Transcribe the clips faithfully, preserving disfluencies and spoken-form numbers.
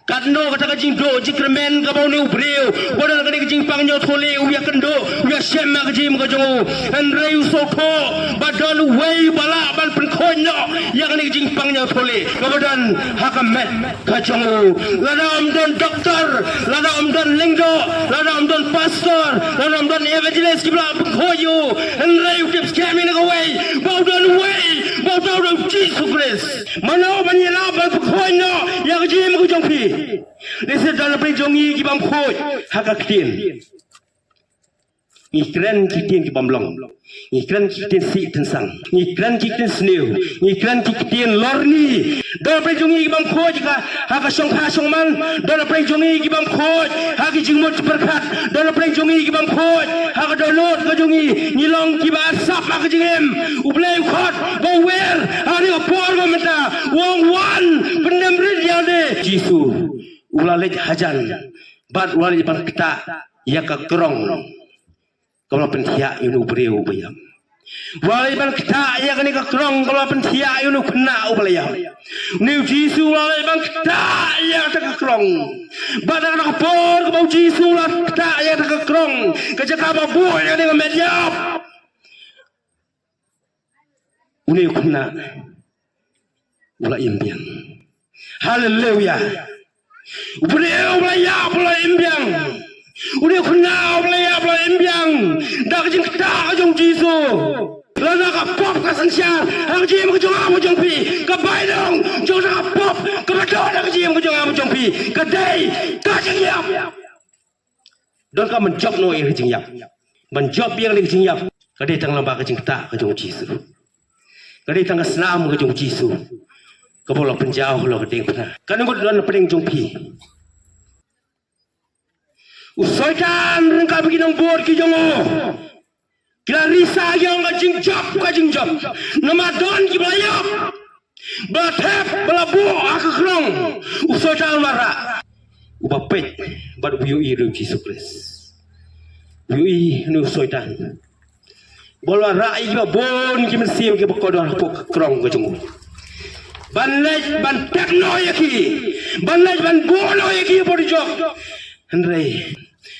Katno kata ka jingduh jingkyrmen kaba une u briew ba don kane ka jingpang ñiewthuhlieh u ïakynduh, u ïashem ha ka jingim ka jong u. Hynrei u sngewthuh ba don uwei uba lah ban pynkhuid noh ïa kane ka jingpang ñiewthuhlieh kaba don ha ka met ka jong u. Lada ym don doktor, lada ym don lyngdoh, lada ym don pastor, lada ym don evangelist kiba lah pynkhuid ïa u, hynrei u tip skhem ïa kawei, ba u don uwei, ba uta u don u Jisu Khrist. Mano ban ïalap ban pynkhuid noh ïa ka jingim ka jong phi? Lehse don na pdeng jong ngi ki bym khuid ha ka ktien. Ngi kren ki ktien ki bym long. Ngi kren ki ktien sih ktien sang. Ngi kren ki ktien sniew. Ngi kren ki ktien lorni. Don na pdeng jong ngi ki bym khuid ha ka, ha ka shongkha shongman. Don na pdeng jong ngi ki bym khuid ha ki jingmut jingpyrkhat. Don na pdeng jong ngi ki bym khuid ha ka dohnud ka jong ngi. Ngi long kiba arsap ha ka jingim. U Blei u khot ba u wer ha kane ka por ba mynta, u ong, wan pyndem rit ïa lade. Jisu u la leit hajan bad u la leit ban ktah ïa ka krong kaba la pynthiah ïa une u briew uba ïap. U la leit ban ktah ïa kane ka krong kaba la pynthiah ïa une u khynnah uba la ïap. Une u Jisu u la leit ban ktah ïa kata ka krong. Bad ha kata ka por kaba u Jisu u la ktah ïa kata ka krong, ka jaka ba buh ïa kane ka met ïap, une u khynnah u la im biang. Haleluya. U briew uba la ïap u la im biang. Une u khynnah uba la ïap u la im biang da ka jingktah ka jong u Jisu. Lada ka pop ka synshar ha ka jingim ka jong nga bad jong phi, ka bainong jong kata ka pop kaba don ha ka jingim ka jong nga bad jong phi ka dei ka jingïap. Donkam ban jop noh ïa ka jingïap. Ban jop ïa ka jingïap ka dei tang lyngba ka jingktah ka jong u Jisu. Ka dei tang ka snam ka jong u Jisu kaba u la pynjaw halor ka diengphna. Kane ka don na pdeng jong phi. U Soitan ryngkat bad ki nongbud ki jong u ki la risa ïa ka jingjop ka jingjop. Namar don kiba la ïap, ba la thep, ba la buh ha ka krong. U Soitan u la rah, uba peit bad u ïohi ruh u Jisu Khrist. U ïohi une u Soitan uba la rah ïa kiba bun ki mynsiem kiba kordor hapoh ka krong ka jong u, ban leit ban thep noh ïa ki, ban leit ban buh noh ïa ki hapoh dujok. Hynrei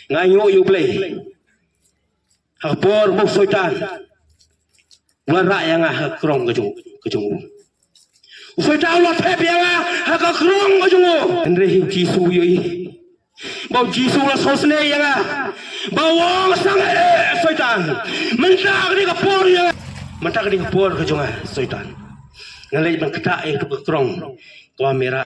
nga ainguh ïa U Blei, ha ka por ba u Soitan u la rah ïa nga ha ka krong ka jong, ka jong u. U Soitan u la thep ïa nga ha ka krong ka jong u. Hynrei u Jisu u ïohi ba u Jisu u la sngewsynei ïa nga, ba u ong, sangeh Soitan, mynta ka dei ka por ïa nga, mynta ka dei ka por ka jong nga Soitan. Nga leit ban ktah ïa katu ka krong kaba me rah.